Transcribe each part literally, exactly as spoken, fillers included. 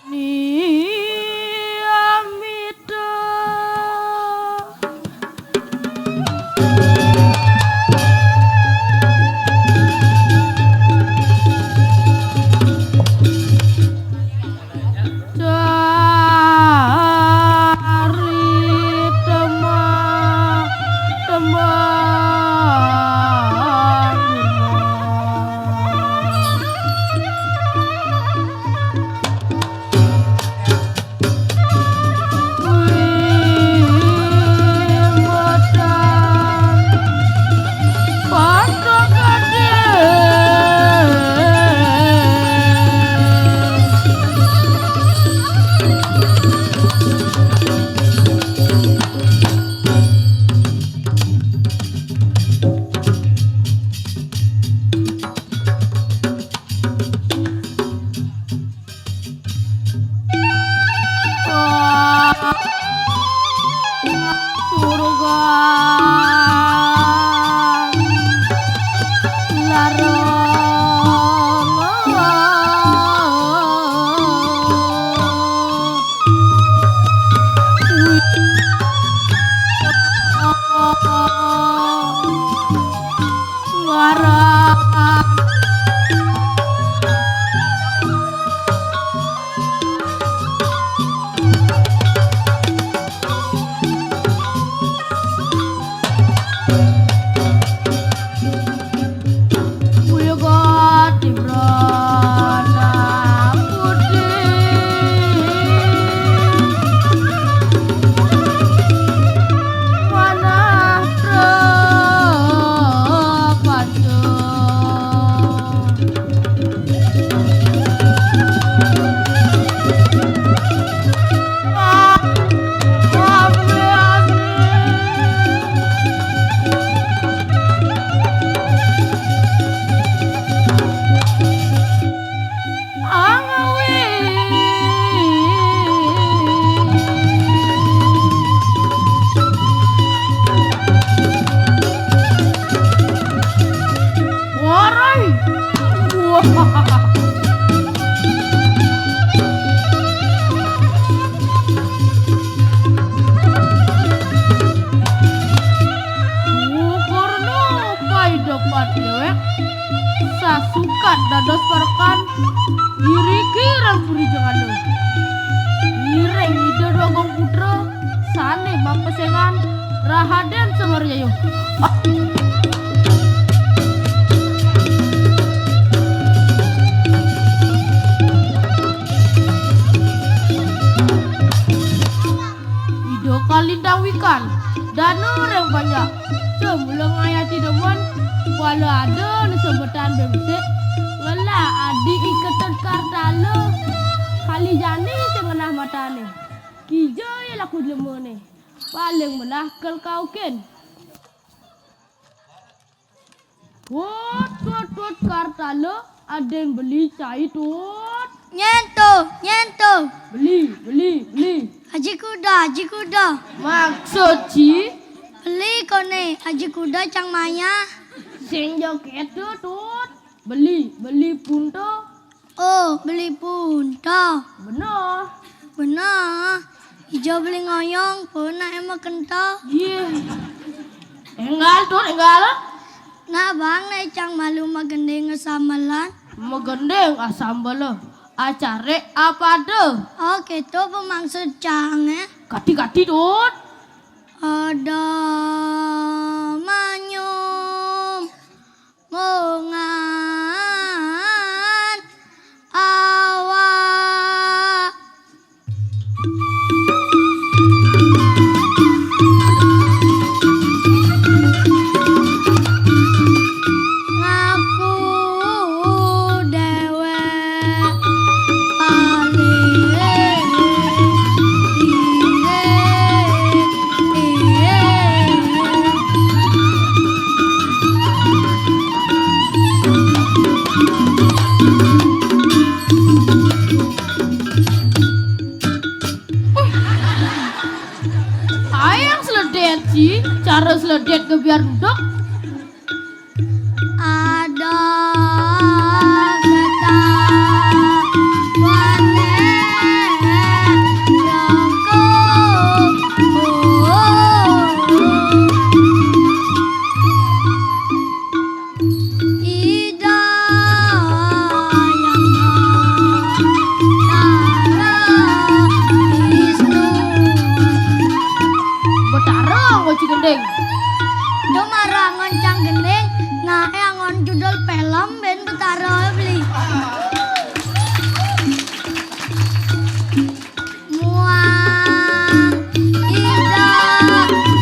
Niamita. Cari teman, teman. Warai. Wah. Syukur nopo i dapat dewek sasukat dados parekan iriki ran puri jengana. Ngiring Ida Dwagung Putra sane mapesengan Rahaden Semar Jaya. Ida kalintang wikan, dana reng banyak. Semula ngayati demen, wala ada ne sebetan bebesik. Ngelah adi i Ketut Kartala, kali jani sing ngenah matane. Kija iya laku delemene. Paling melah kel kaukin. Tut, tut, tut, Kartala, aden beli cai, tut. Nyen to, nyen to. Beli, beli, beli. Aji kuda, aji kuda. Maksud ci? Beli kone, aji kuda cang maya. Sing joget tu, tut. Beli, beli punto. Oh, beli punto. Beneh. Beneh. Ijo beli ngoyong, punah ema kento. Iya. Enggal, tut, enggal. Nak bang, nak cang malu magending sambelan. Magending asambel. Acare apada? Oh, keto pemaksud cang, eh. Kati-kati, tut. Ada manyum mongan awak. Ngaku dewek paling irit. Ayang seledet ci, cara seledet ke biar duduk. Ada ketawane. Ding. Duh marang angon cang gending, nae angon judul film ben Betara beli. Muang Ida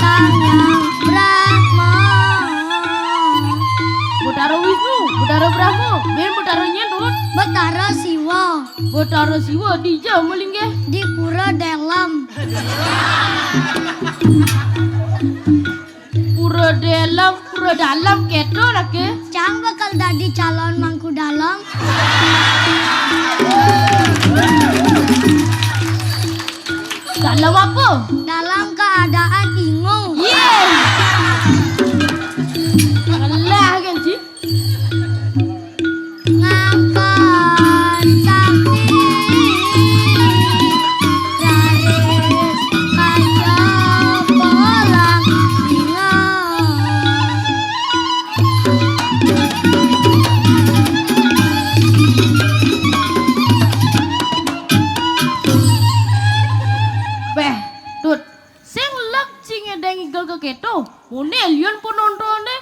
Sang Hyang Brahma. Betara Wisnu, Betara Brahma, ben Betara nyen, Dut. Betara Siwa. Betara Siwa dija malinggih? Di pura dalam. Pura dalam, pura dalam keto lagi. Cang bakal dadi calon mangku dalam. Dalam apa? Dalam keadaan ingu. Yeay. Alah kan, Ji. Ngakan sakti raris kaca polang dingau. Beh, Tut, sing lek cing edeng igel keketo, mune liun pun nonton deh.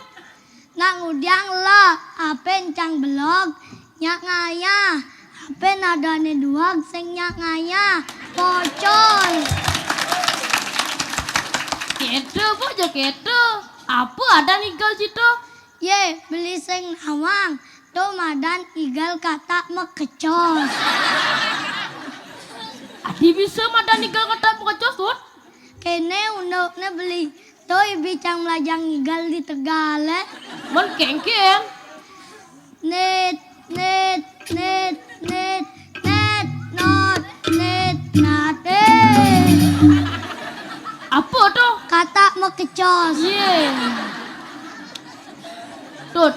Nak ngudiang la, ape encang belog, nyak ngayah. Ape nadane duag sing nyak ngayah, pocol. Keto, apa ja keto? Apa adan igel cito? Ye, beli sing nawang. To madan igel katak makecos. Adi bisa madan igel katak makecos, Tut? Kene undukne beli. To ibi cang melajang igel di Tegal, eh. Mon kengken. Nit, nit, nit, nit, nit, not, nit, nat, eh. Apa to? Katak makecos. Ye. Tut,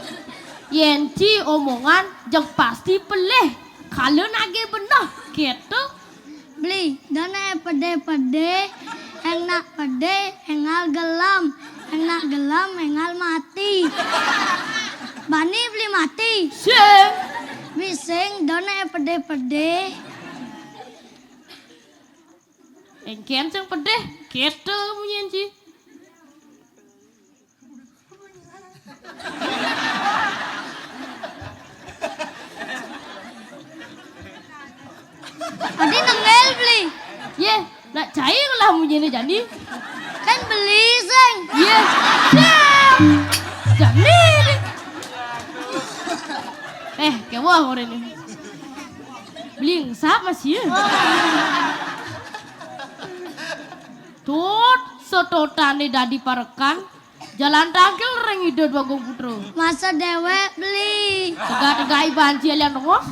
yen ci omongan jeng pasti pelih. Kala nage beneh, keto. Beli, done pede-pede, eng nak pede, engal gelem, eng nak gelem, engal mati. Bani beli mati. Sing. Bising, done pede-pede. Engken sing pedih, keto munyin ci. Adi nengel beli. Ye, nak cai ngelah munyine jani. Kan beli sing. Ye. Jani. Eh, kewah orang ini. Beli ngesap masih. Tut, setotane dadi parekan, jalan tangkil ring Ida Dwagung Putra. Masa dewek beli. Tegak-tegak iban cilik yang nengok.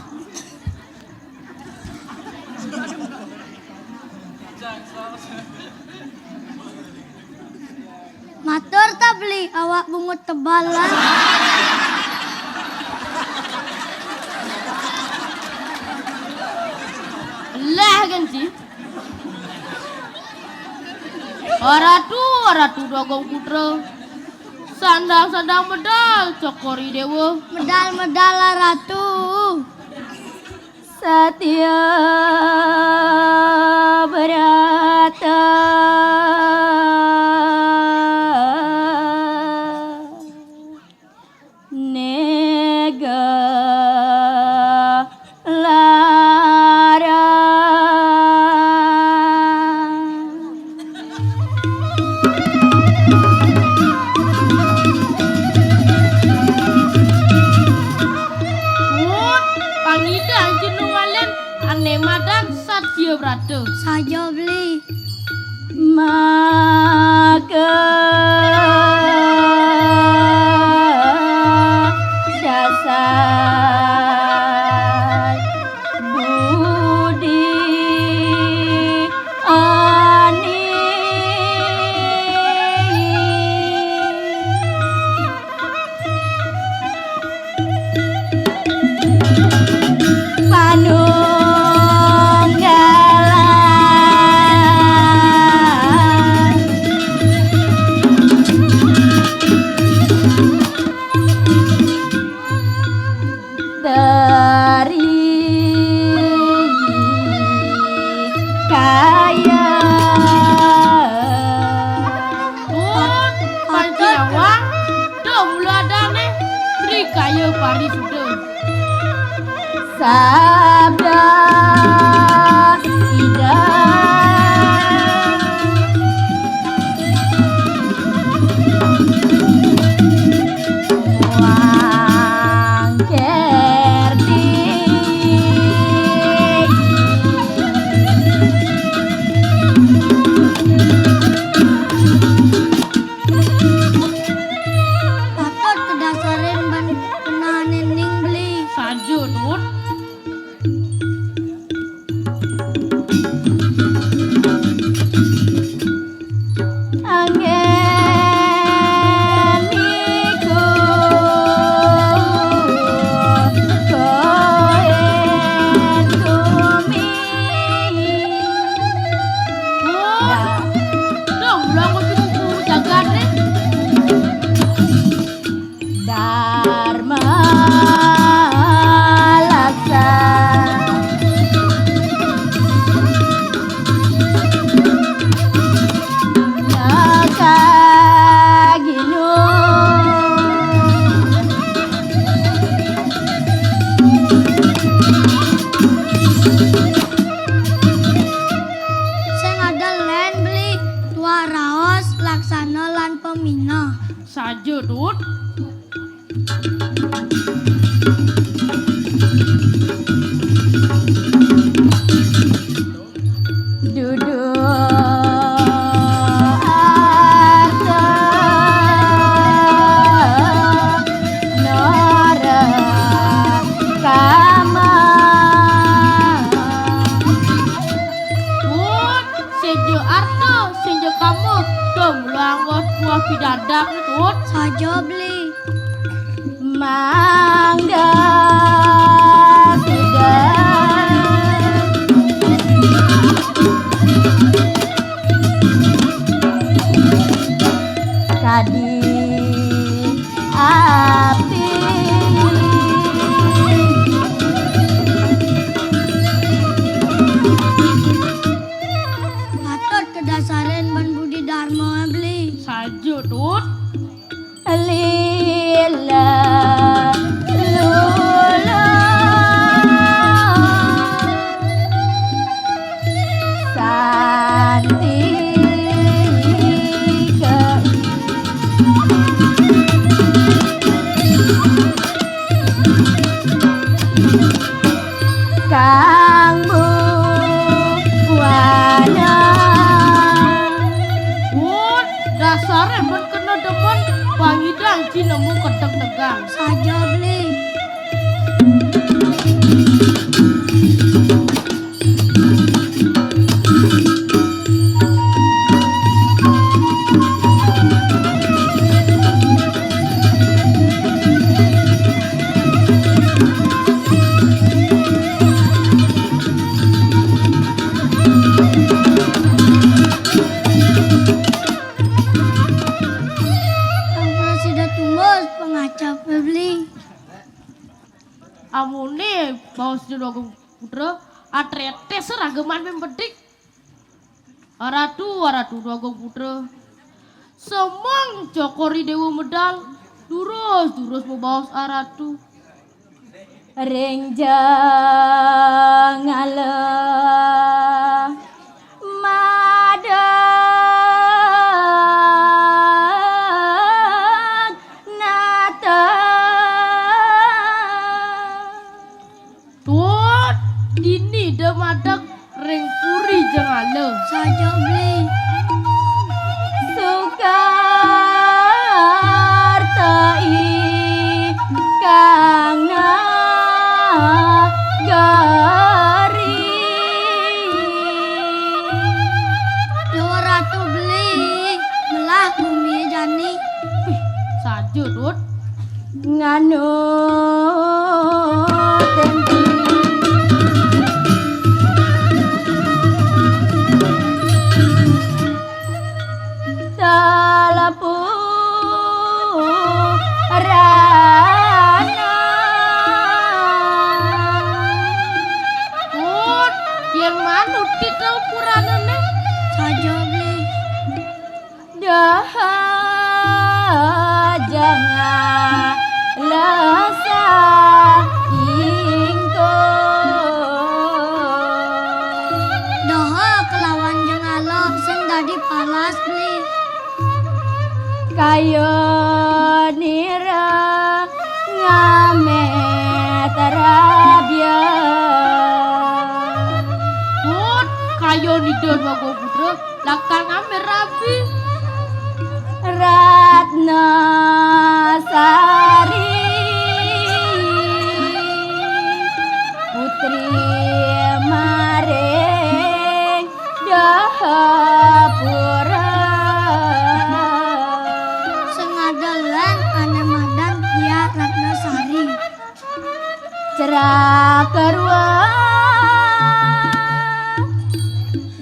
Matur ta beli awak bungut tebal lah. Lah kan sih. Aratu, aratu Dwagung Putra. Sandang-sandang medal Cokor I Dewa. Medal-medal aratu. Satya Brata. Nega lara. Pun, pangidan jenung alen ane madan Satya Brata. Saja beli. Maka dasar budi ani. Panunggalan. paminah. Saja, Tut. Dudu arta nara kama. Pun, senja arta, senja kama, dom langgot buah pidadak, Tut. Saja beli. Mangga sida kadi api. Patut kedasaran ban budi dharma, beli. Saja, Tut. Lila lula santi ke kang buana. Wah, dasare men kena demen, pangidang ci nemu kedeg-degan. Saja beli. Ampun sida tumbus pangacap beli. Amune baos Dwagung Putra, atretes rageman pembedik. Aratu, aratu Dwagung Putra. Semeng cokori dewa medal, durus, durus mabaos aratu. Ring jengala madeg nata. Tut, dini da madeg ring puri Jengala. Saja beli. Sukarta ikang nagari. Dewa Ratu beli, melah bumi jani. Wih, saja, Tut. Nganu tempi telepu rana. Pun, yen manut kita purane ne. Saja beli. Daha jengah lesa ingko. Daha kelawan Jengala sing dadi palas beli. Kaya nira ngamet rabia. Pun, kaya nida Dwagung Putra. Lakar ngambil rabi. Ratna Sari, putri maring Dahapura. Sing ada lan ane madan Diah Ratna Sari. Cerak keruan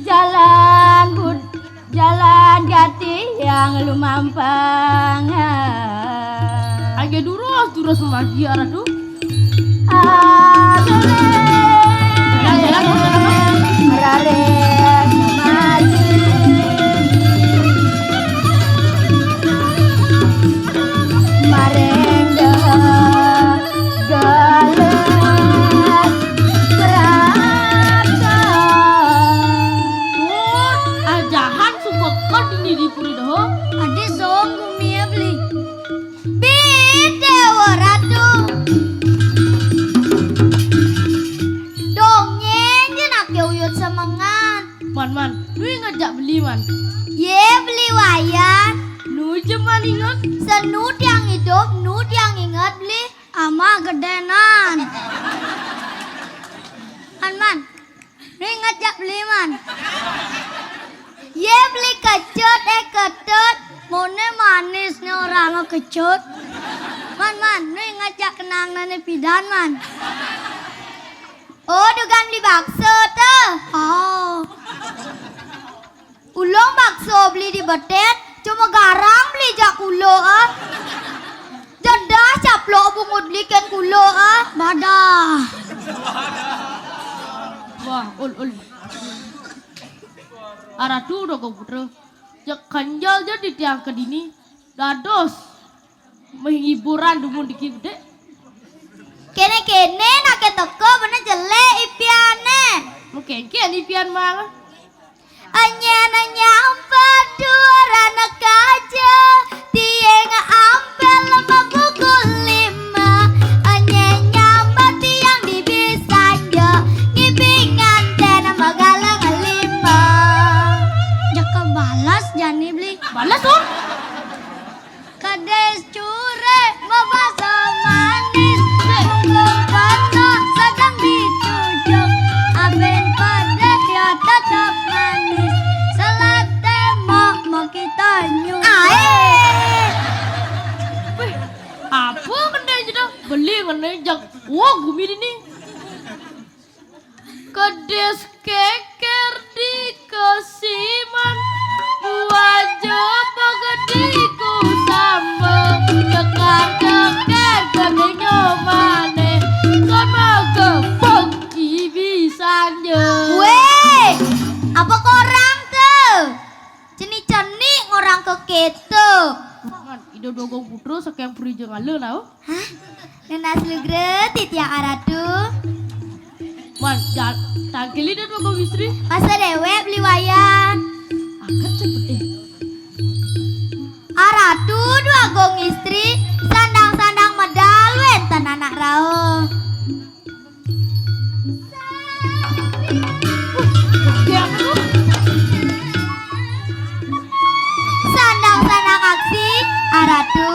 jalan bud-, jalan gati yang lumampang. Aja durus, durus memaji arah tu. Jalan, jalan, jalan, jalan. Raring memaji. Maring dahar galas kerasa. Pun, ajahan sumekat ini di Puri doho. Adi song gumi ya beli. Bete wa ratu. Dongeng je nak ke uyut semengan. Man, man, nu inget jak beli, man. Ye beli Wayan. Nu je man inget. Senu tiang idup, nu tiang inget beli. Ama gedenan. Man, man. Nu inget jak beli, man. Ye beli kecut, eh kecut. Mone manis ne orang kecut. Man, man, nu inget jak kenang nane pidan, man. Oh, dugan beli bakso tuh. Oh. Ulung bakso beli di betet, cuma garang beli jak kulo, ah. Jedah caplok bungut beli ken kulo, ah. Badah. Wah, ul, ul. Aratu dogo putra. Jak kanjal jadi tiang kedini. Dados. Menghiburan dumun diki bedek. Kene-kene nake teko bene jelek ipiane. Mengkengken ipian mang. Anyen nyampat duran kaja, tieng ampel pukul lima. Anyen nyampat tiang di bisanja, ngipi nganten magalang lima. Jaka balas jani beli. Balas, oh. Kades cure mabasa manis, bungkul bata sedang dicucuk, aben pade ya tetap manis, selat tembok mau kita nyucuk. Ae. Weh, apa kena je dah? Beli ngene jak. Wah, gumi ini. Kedis keker di kesiman, dua jebak di kusamba, cekar-cekar kedinyo maneh, sama gebek ibisan je. Weh, apa korang tuh? Cenik-cenik ngorang ke keto. Man, Ido Dogong Putra saking Puri Jengala, nah. Hah? Nunas lugra titiang Aratu. Man, ja-, tangkili dah dua gong istri. Masa dewek beli Wayan. Akan cepet deh. Aratu dua gong istri, sandang-sandang medal wenten anak rauh. Sandang-sandang aksi, Aratu.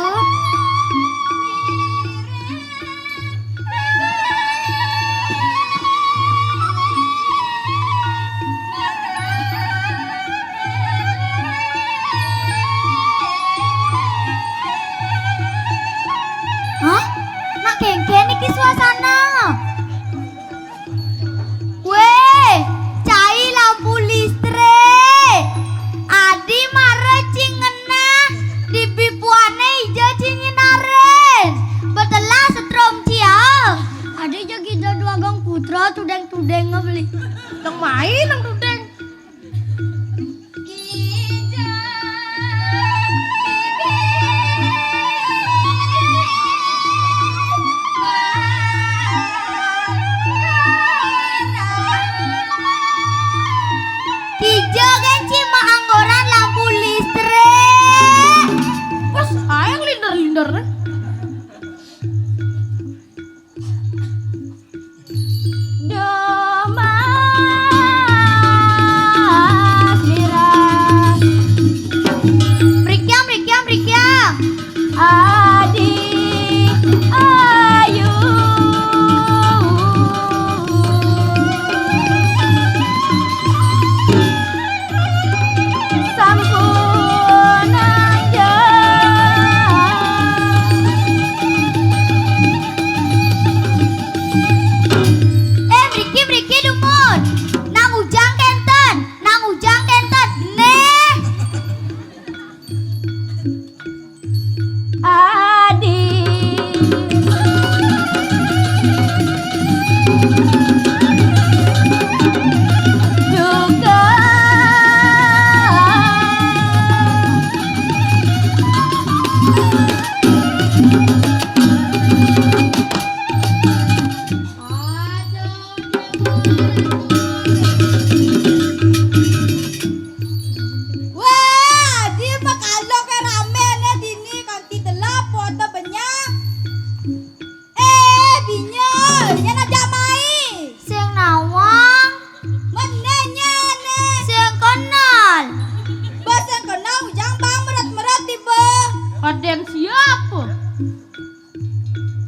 Raden siapa?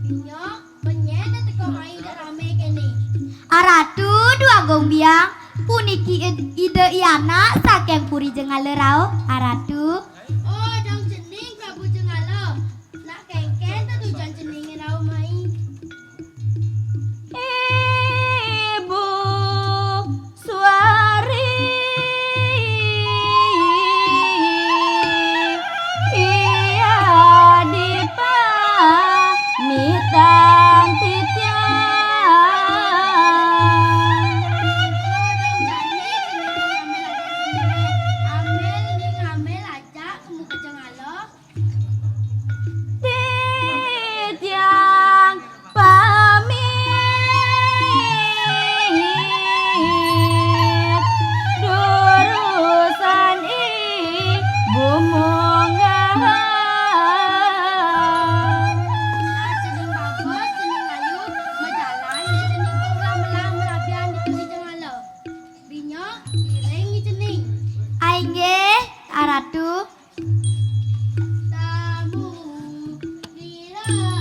Nyo, benyen dah teko mai dak rame kene. Aratu Duagung Biang, puniki id-, ida ianak saking Puri Jenggala rauh, Aratu. Oh, dong cening Prabu Jenggala. Nak kengken tetujon cening rauh mai. Ibu Suari, iya dipamitan titiang. Oh, dong jani cening ngamel aja sini. Amel ni ngamel aja kemu kejengala. Titiang pamit durusan ibu munggah. Cening bagus, cening ayu, majalan, cening kaulah melah merabian di Puri Jenggala. Binyo, iring cening. Ai nggih, Aratu. Tamu kirale.